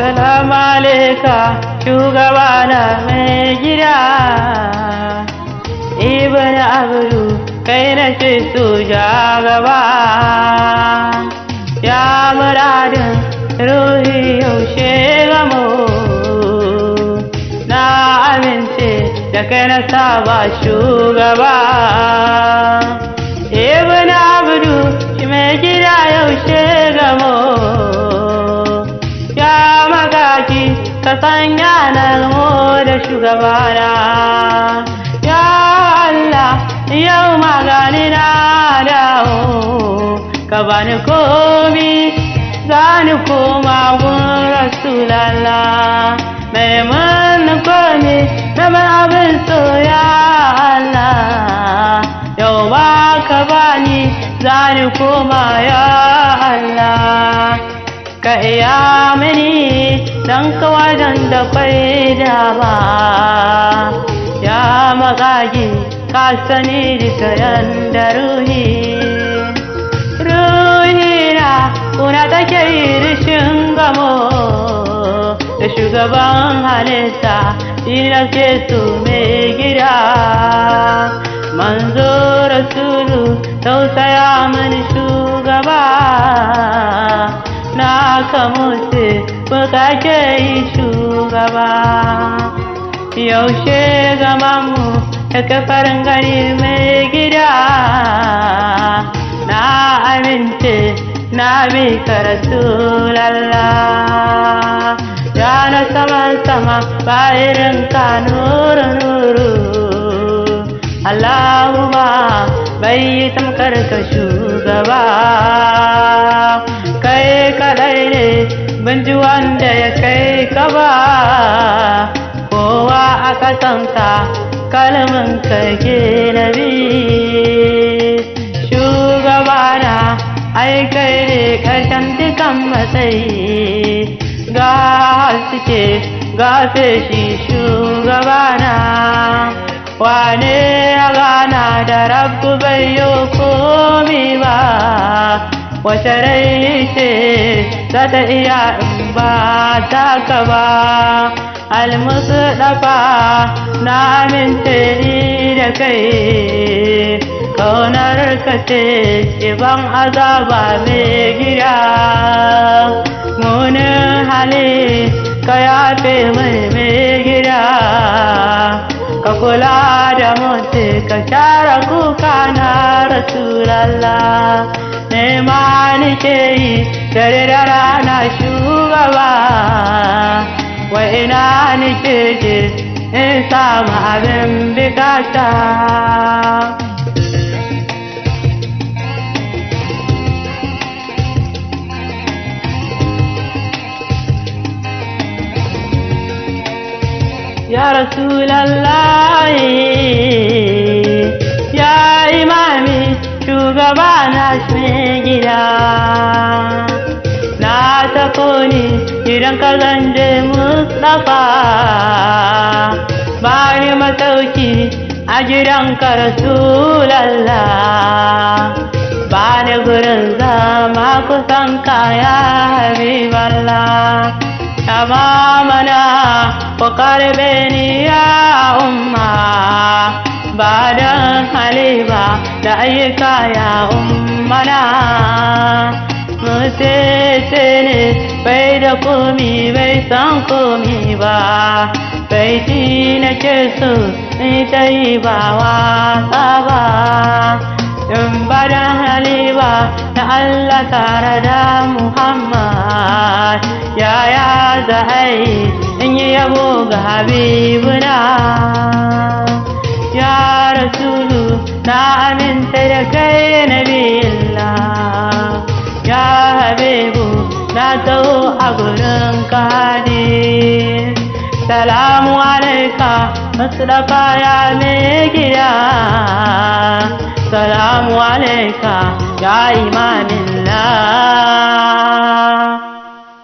Salamu alaika shugabana mai gida. Ibn Abdu kai na ce su ja gaba. Ya muradin ruhi yaushe gamo. Na amince da kai na saba shugaba. Ibn Abdu shi mai gida yaushe gamo. Ya magaki ka sanya na gamo da shugabana. Ya Allah yau magani na dawo. Ka bani komi zani koma gun Rasulallah. Mai mun komi na bar abin so ya Allah. Yau ba ka bani zani koma ya Allah. Ka iya mini dan kawadan da kwai dama. Ya magagi ka sani duka yanda ruhi. Ruhina kuna take yi rishin gamo. Da shugaban halitta shi nake so mai gida. Manzo Rasulu tausaya mani shugaba. Na kamuce buƙace yi shugaba. Yaushe gamanmu da kafarin gari mai gida. Na amince na bi ka Rasulallah. Ya na saman sama ba irin ka nuru nuru. Allahumma bai yi tamkar ka shugaba. Kai kaɗai ne ban ji wanda ya kai ka ba. Kowa aka sanka kalmin ka ke nabi. Shugabana ai kai ne ƙarshen dukan matsayi. Ga haske ga feshi shugabana. Wane ya gana da Rabbu bai yi komi ba. Wace rai ce za ta iya in ba taka ba. Almustapha na amince ni da kai. Kaunar ka ce ban azaba mai gida. Munin hali ka yafe mai mai gida. Ka kula da mutu ka share kuka na Rasulallah. Nema nike yi dare da rana shugaba. Wa ina nike je in samu abin bukata. Ya Rasulallah ya imami shugaba na shi gida. Na tafi ni gidan ka zanje Mustapha. Bani masauki a gidan ka Rasulallah. Bani gurin zama kusan ka ya Habiballah. Tamamana ku karbe ni ya umma. Ba dan hali ba da ayyuka ya ummana. Mutete ne bai da komi bai san komi ba. Baiti nake so ni ta yi ba wasa ba. In ba dan hali ba da Allah tare da Muhammad. Yaya za a yi in yi yabo ga Habibuna. Ya Rasulu na aminta da kai Nabiyillah. Ya Habibu na taho a gurin ka hadi. Salamu alaika Mustapha ya mai gida. Salamu alaika ya imamin